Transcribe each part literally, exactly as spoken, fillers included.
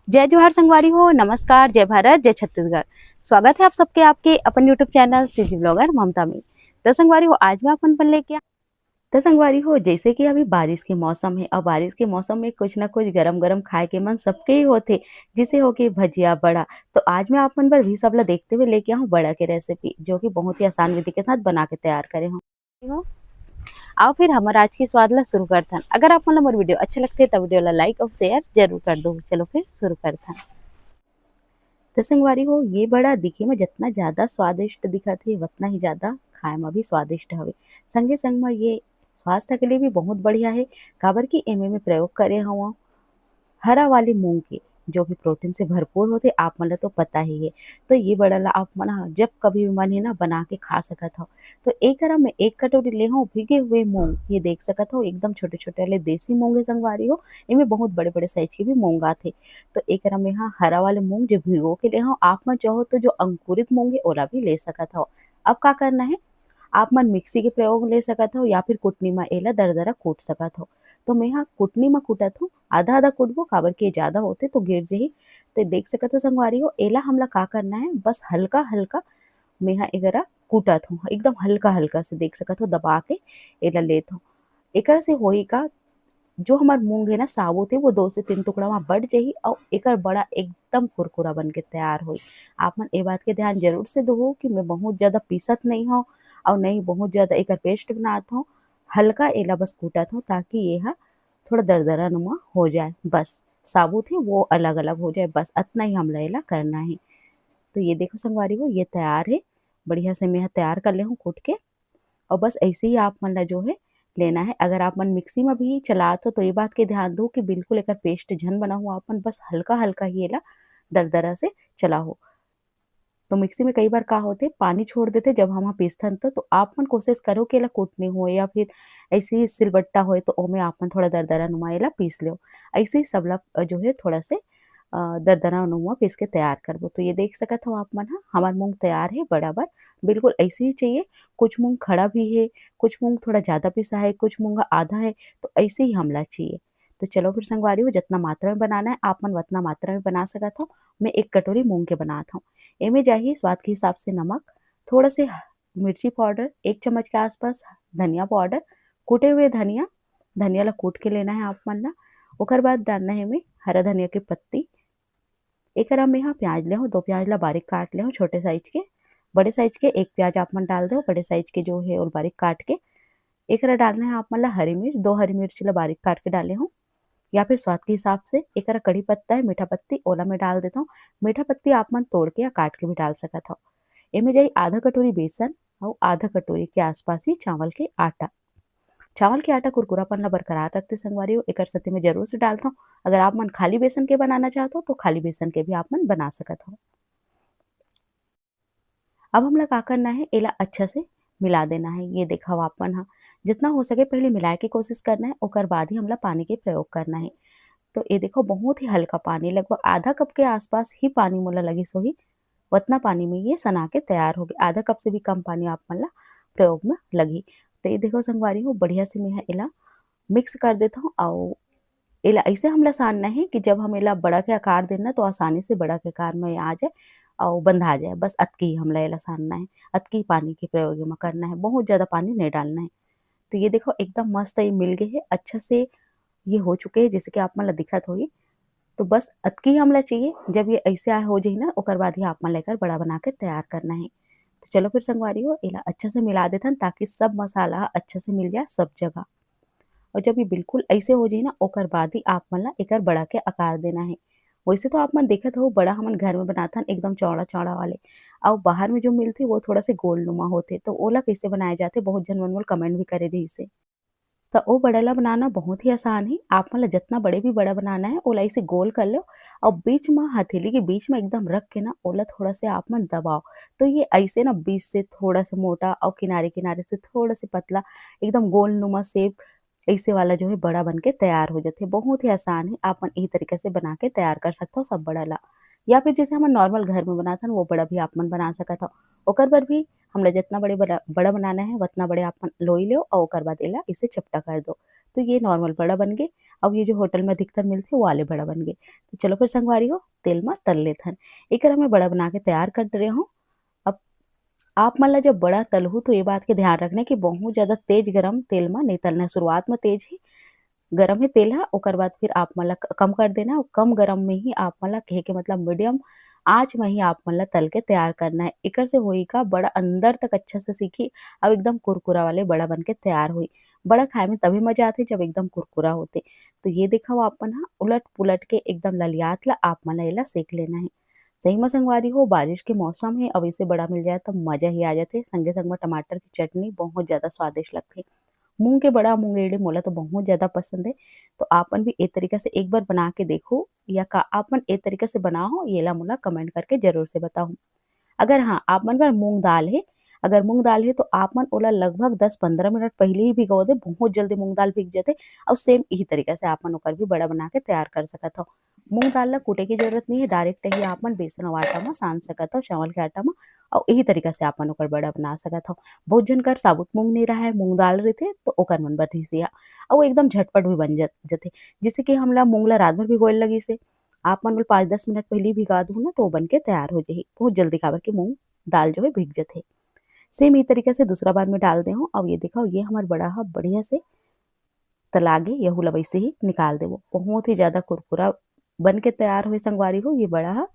जय जोहार संगवारी हो, नमस्कार, जय भारत, जय छत्तीसगढ़। स्वागत है आप सबके आपके अपन YouTube चैनल सीजी ब्लॉगर ममता में। तो संगवारी हो, आज मैं अपन पर लेके आ-, तो संगवारी हो, जैसे कि अभी बारिश के मौसम है और बारिश के मौसम में कुछ ना कुछ गरम गरम खाए के मन सबके ही होथे, जिसे हो के भजिया, बड़ा। तो आज मैं आप मन बर भी सबला देखते हुए लेके आऊँ बड़ा के रेसिपी, जो कि बहुत ही आसान विधि के साथ बना के तैयार करे हूँ। हो। आओ फिर हमर आज के स्वाद ला शुरू करथन। अगर आप मन ला मोर वीडियो अच्छा लगथे त वीडियो ला लाइक अउ शेयर जरूर कर दो। चलो फिर शुरू करथन। तो संगवारी हो, ये बड़ा दिखे में जितना ज्यादा स्वादिष्ट दिखत हे, उतना ही ज्यादा खाए में भी स्वादिष्ट हवे। संगे संग में ये स्वास्थ्य के लिए भी बहुत बढ़िया है, काबर कि एमे में प्रयोग करे हवा हरा वाली मूंग के, जो कि प्रोटीन से भरपूर होथे, आप मन ला तो पता ही है। तो ये बड़ा ला आप मन ह जब कभी भी मन हे ना, बना के खा सकत हव। तो एकरा में एक कटोरी ले हव भीगे हुए मूंग, ये देख सकत हव एकदम छोटे-छोटे वाले देसी मूंग हे संगवारी हो, एमे बहुत बड़े-बड़े साइज के भी मूंग आथे। तो एकरा में ह हरा वाले मूंग जो भिगो के ले हव, आप मन चाहो तो जो अंकुरित मूंग हे ओला भी ले सकत हव। अब का करना है, आप मन मिक्सी के प्रयोग ले सकत हव या फिर कुटनी म एला दरदरा कूट सकत हव। तो मेंहा कुटनी म कूटत हव, आधा-आधा कूटबो, काबर के ज्यादा होथे तो गिर जही। ते देख सकत हो संगवारी हो, एला हमला का करना है, बस हल्का-हल्का मेंहा एकरा कूटत हव, एकदम हल्का-हल्का से देख सकत हो दबा के एला लेत हव। एकर से होही का, जो हमर मूंग है ना साबुत है, वो दो से तीन टुकड़ा म बट जही अउ एकर बड़ा एकदम कुरकुरा बन के तैयार होही। आप मन ए बात के ध्यान जरूर से दो कि मैं बहुत ज्यादा पीसत नहीं हव अउ नहीं बहुत ज्यादा एकर पेस्ट बनात हव, हल्का एला बस कूटत हव ताकि ये ह थोड़ा दरदरा नुमा हो जाए, बस साबुत है वो अलग-अलग हो जाए, बस अतना ही हमला एला करना है। तो ये देखो संगवारी हो, ये तैयार है, बढ़िया से मैं ह तैयार कर ले हूँ कूट के। और बस ऐसे ही आप मन ला जो है लेना है। अगर आप मन मिक्सी में भी चलात हो तो ये बात के ध्यान दो कि बिल्कुल एकर पेस्ट झन बनाओ आप मन, बस हल्का-हल्का ही एला दरदरा से चलाओ। तो मिक्सी में कई बार का होथे, पानी छोड़ देथे जब हम ह पीसथन तो, तो आप मन कोशिश करो कि एला कूटने हो या फिर ऐसे ही सिलबट्टा होए तो ओमे आप मन थोड़ा दरदरा नुमा एला पीस लेव। ऐसे ही सबला, अ, जो है थोड़ा से, अ, दरदरा नुमा पीस के तैयार करबो। तो ये देख सकत हव आप मन ह, हमर मूंग तैयार हे बड़ा बर। बिल्कुल ऐसे ही चाहिए। कुछ मूंग खड़ा भी हे, कुछ मूंग थोड़ा ज्यादा पिसा हे, कुछ मूंग आधा हे, तो ऐसे ही हमला चाहिए। तो चलो फिर संगवारी हो, जितना मात्रा में बनाना है आप मन उतना मात्रा में बना सकत हव। मैं एक कटोरी मूंग के बनात हव। एमे जाही स्वाद के हिसाब से नमक, थोड़ा से मिर्ची पाउडर, एक चम्मच के आसपास धनिया पाउडर, कूटे हुए धनिया, धनिया ला कूट के लेना है आप मन ला। ओकर बाद डालना है एमे हरा धनिया के पत्ती। एकरा में हा प्याज ले हूँ, दो प्याज ला बारीक काट ले हूँ छोटे साइज के, बड़े साइज के एक प्याज आप मन डाल दो, बड़े साइज के जो है और बारीक काट के। एकरा डालना है आप मन ला हरी मिर्च, दो हरी मिर्च ला बारीक काट के डाले हूँ, या फिर स्वाद के हिसाब से। एकरा कढ़ी पत्ता है, मीठा पत्ती ओला मैं डाल देता हूँ। मीठा पत्ती आप मन तोड़ के या काट के भी डाल सकत हव। एमे जाही आधा कटोरी बेसन और आधा कटोरी के आसपास ही चावल के आटा। चावल के आटा कुरकुरापन ला बरकरार रखते संगवारी हो, एकर साथे में जरूर से डालथव। अगर आप मन खाली बेसन के बनाना चाहत हो तो खाली बेसन के भी आप मन बना सकत हो। अब हमला का करना है, एला अच्छा से मिला देना है। ये देखो आप मन हा जितना हो सके पहले मिलाए के कोशिश करना है, ओकर बाद ही हमला पानी के प्रयोग करना है। तो ये देखो बहुत ही हल्का पानी, लगभग आधा कप के आसपास ही पानी मोला लगिस होही। उतना पानी में ये सना के तैयार होगे। आधा कप से भी कम पानी आप मन ला प्रयोग में लगही। तो ये देखो संगवारी हो, बढ़िया से मैं एला मिक्स कर देता हूँ। और एला ऐसे हमला सानना है कि जब हम एला बड़ा के आकार देना तो आसानी से बड़ा के आकार में आ जाए और बंधा जाए। बस अतकी ही हमला एला सानना है, अतकी ही पानी के प्रयोग में करना है, बहुत ज्यादा पानी नहीं डालना है। तो ये देखो एकदम मस्त ये मिल गए है, अच्छा से ये हो चुके हैं, जैसे कि आप मन ला दिखत होही। तो बस अतकी हमला चाहिए। जब ये ऐसे आ हो जाही ना, ओकर बाद ही आप मन ला एकर बड़ा बना के तैयार करना है। तो चलो फिर संगवारी हो, एला अच्छा से मिला देथन ताकि सब मसाला अच्छा से मिल जाए सब जगह। और जब ये बिल्कुल ऐसे हो जाही ना, ओकर बाद ही आप मन ला एकर बड़ा के आकार देना है। वैसे तो आप मन देखत हो बड़ा हमन घर में बनाथन एकदम चौड़ा चौड़ा वाले, और बाहर में जो मिलथे वो थोड़ा से गोल नुमा होथे। तो ओला कैसे बनाया जाथे, बहुत झन मन मोला कमेंट भी करे रहिसे। तो ओ बड़ा ला बनाना बहुत ही आसान है। आप मन ला जितना बड़े भी बड़ा बनाना है, ओला ऐसे गोल कर लो और बीच में हथेली के बीच में एकदम रख के ना ओला थोड़ा से आप मन दबाओ। तो ये ऐसे ना बीच से थोड़ा सा मोटा और किनारे किनारे से थोड़ा सा पतला, एकदम गोल नुमा शेप ऐसे वाला जो है बड़ा बन के तैयार हो जाथे। बहुत ही आसान है, आप मन यही तरीके से बना के तैयार कर सकते हो सब बड़ा ला। या फिर जैसे हमन नॉर्मल घर में बनाथन वो बड़ा भी आप मन बना सकत हो। ओकर बर भी हमला जितना बड़े बड़ा, बड़ा बनाना है उतना बड़े आप मन लोई लो और ओकर बाद एला इसे चपटा कर दो। तो ये नॉर्मल बड़ा बन गे। अब ये जो होटल में अधिकतर मिलथे, वो वाले बड़ा बन गे। तो चलो फिर संगवारी हो, तेल में तल लेथन। एकर मैं बड़ा बना के तैयार कर दे रहे हूँ। अब आप मन ला जब बड़ा तलहू, तो ये बात के ध्यान रखना कि बहुत ज़्यादा तेज गरम तेल में नहीं तलना है। शुरुआत में तेज ही गरम है तेल है, ओकर बाद फिर आप मन ला क-, कम कर देना। कम गरम में ही आप मन ला, कहे के मतलब मीडियम आँच में ही आप मन ला तल के तैयार करना है। एकर से होई का, बड़ा अंदर तक अच्छा से सीखी, अब एकदम कुरकुरा वाले बड़ा बन के तैयार होई। बड़ा खाए में तभी मजा आथे, जब एकदम कुरकुरा होथे। तो ये देखो, आप मन हा उलट पुलट के एकदम ललियात ला आप मन ला एला सेक लेना है। सही में संगवारी हो, बारिश के मौसम है, अब इसे बड़ा मिल जाए तो मजा ही आ जाथे। संगे संग में टमाटर की चटनी बहुत ज़्यादा स्वादिष्ट लगथे। मूंग के बड़ा, मूंगेड़ी मोला तो बहुत ज़्यादा पसंद है। तो आप मन भी ए तरीका से एक बार बना के देखो, या का आप मन ए तरीका से बनाओ, येला मोला कमेंट करके जरूर से बताओ। अगर हाँ, आप मन बर मूंग दाल है, अगर मूंग दाल है तो आप मन ओला लगभग दस पंद्रह मिनट पहले ही भिगो दे, बहुत जल्दी मूंग दाल भिग जथे। और सेम यही तरीका से आप मन ओकर भी बड़ा बना के तैयार कर सकत हो। मूंग दाल ला कूटे की जरूरत नहीं है, डायरेक्ट ही आप मन बेसन और आटा में सान सकत हो, चावल के आटा में, और यही तरीका से आप मन ओकर बड़ा बना सकत हो। बहुत झन कर साबुत मूंग नहीं रहा है, मूंग दाल रहते तो ओकर मन बर नहीं सिया, और वो एकदम झटपट भी बन जत-, जथे। जैसे कि हमला मूंग ला रात भर भिगोए लगी से, आप मन पाँच दस मिनट पहले ही भिगा दो ना, तो वो बन के तैयार हो जाही बहुत जल्दी, काबर कि मूंग दाल जो है भिग जथे। सेम ये तरीका से दूसरा बार में डाल दे हूँ। अब ये देखो, ये हमार बड़ा हा बढ़िया से तलागे, यहू ला वैसे ही निकाल देबो। बहुत ही ज़्यादा कुरकुरा बन के तैयार होए संगवारी हो ये बड़ा हा।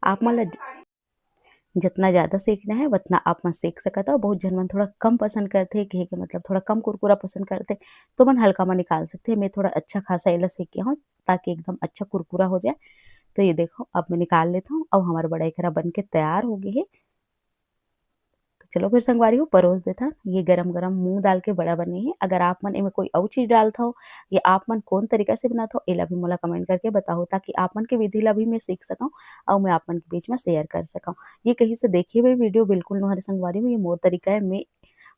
आप मन ला ज-, जितना ज़्यादा सेकना है, उतना आप मन सेक सकत हो। बहुत झन मन थोड़ा कम पसंद करथे, कहे के मतलब थोड़ा कम कुरकुरा पसंद करथे, तो मन हल्का में निकाल सकथे। मैं थोड़ा अच्छा खासा एला सेके हूँ, ताकि एकदम अच्छा कुरकुरा हो जाए। तो ये देखो, अब मैं निकाल लेता हूँ। अब हमारा बड़ा एकरा बन के तैयार हो गए है। तो चलो फिर संगवारी हो, परोस देथन। ये गरम गरम मूंग दाल के बड़ा बने हे। अगर आप मन एमे कोई अउ चीज डालत हो या आप मन कौन तरीका से बनात हो, एला भी मोला कमेंट करके बताओ, ताकि आप मन के विधि ला भी मैं सीख सकूं और मैं आप मन के बीच में शेयर कर सकूं। ये कहीं से देखे हुए वीडियो बिल्कुल नोहर संगवारी हो, ये मोर तरीका है। मैं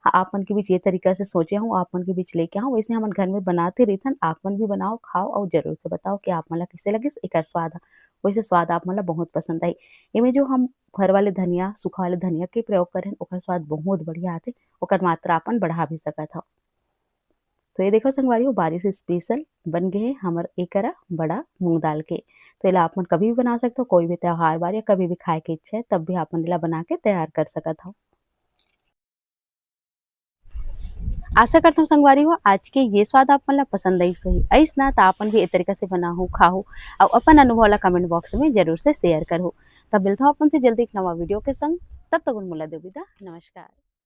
आप मन के बीच ये तरीका से सोचे हूँ, आप मन के बीच लेके आऊँ। वैसे हमन घर में बनाते रहिथन, आप मन भी बनाओ, खाओ और जरूर से बताओ कि आप मन ला कैसे लगिस एकर स्वाद। वैसे स्वाद आप मन ला बहुत पसंद आई। एमे जो हम फर वाले धनिया, सूखा वाले धनिया के प्रयोग करें, ओकर स्वाद बहुत बढ़िया आथे, ओकर मात्रा अपन बढ़ा भी सकत हव। तो ये देखो संगवारी हो, बारिश स्पेशल बन गए है हमर एकरा बड़ा मूंग दाल के। तो एला आप मन कभी भी बना सकते हो, कोई भी त्योहार बार या कभी भी खाए के इच्छा है, तब भी आप मन एला बना के तैयार कर सकत हो। आशा करता हूँ संगवारी हो, आज के ये स्वाद आप मन ला पसंद आइस होही। आइस ना, तो आप मन भी ए तरीका से बनाहू, खाहू और अपन अनुभव ला कमेंट बॉक्स में जरूर से शेयर करहू। तब मिलता हूँ आप मन से जल्दी एक नवा वीडियो के संग। तब तक उन मुला देवी दा, नमस्कार।